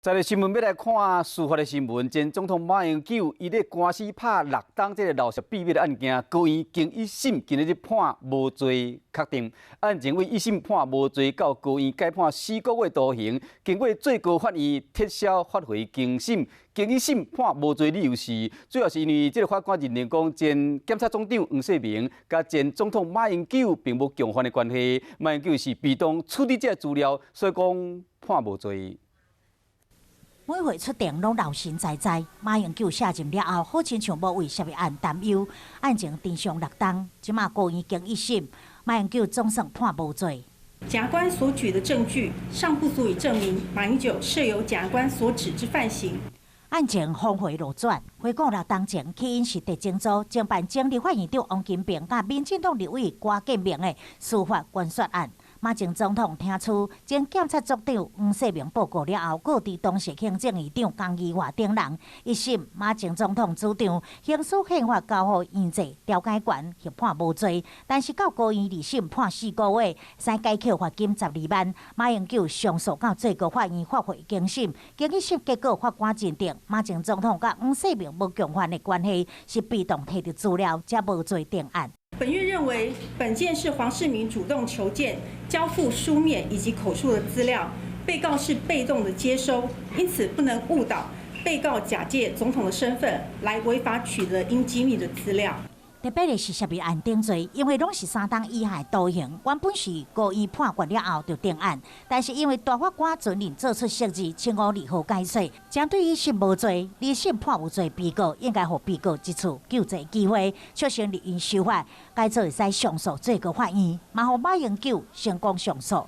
再來新聞欲來看司法的新聞，前總統馬英九伊咧官司拍六冬這个鬧泄秘密的案件，高院經一審今日判無罪確定。案情為一審判無罪，到高院改判4個月徒刑，經過最高法院撤銷發回更審，經一審判無罪理由是，主要是因為這个法官認定講前檢察總長黃世銘佮前總統馬英九並無共犯的關係，馬英九是被動處理這个資料，所以講判無罪。每回出庭攏老神在在，馬英九卸任了後，好親像無為洩密案擔憂。案情呈上六冬，這馬高院經一審，馬英九總算判無罪。檢察官所舉的證據尚不足以證明馬英九設有檢察官所指之犯行。案情峰迴路轉，回顧六冬前，起因是特偵組偵辦前立法院長王金平佮民進黨立委郭建明的司法關說案。馬前總統聽取前檢察總長黃世銘報告了後，告知當時行政院長江宜樺等人。一審馬前總統主張刑事憲法交予院制調解權，協判無罪，但是到高院二審判4個月，使解扣罰金12萬。馬英九上訴到最高法院發回更審，經一審結果法官認定馬前總統佮黃世銘無共犯的關係，是被動提著資料，才無罪定案。本院認為，本件是黃世銘主動求見、交付書面以及口述的資料，被告是被動的接收，因此不能誤導被告假借總統的身份來違法取得應機密的資料。特別的是洩密案定罪，因為攏是3冬以下徒刑，原本是高院判決了後就定案，但是因為大法官准令做出釋字，1052號解說，針對一審無罪，二審判有罪，被告應該予被告一次救濟機會，促成入院修法，改做會使上訴最高法院，嘛予馬英九成功上訴。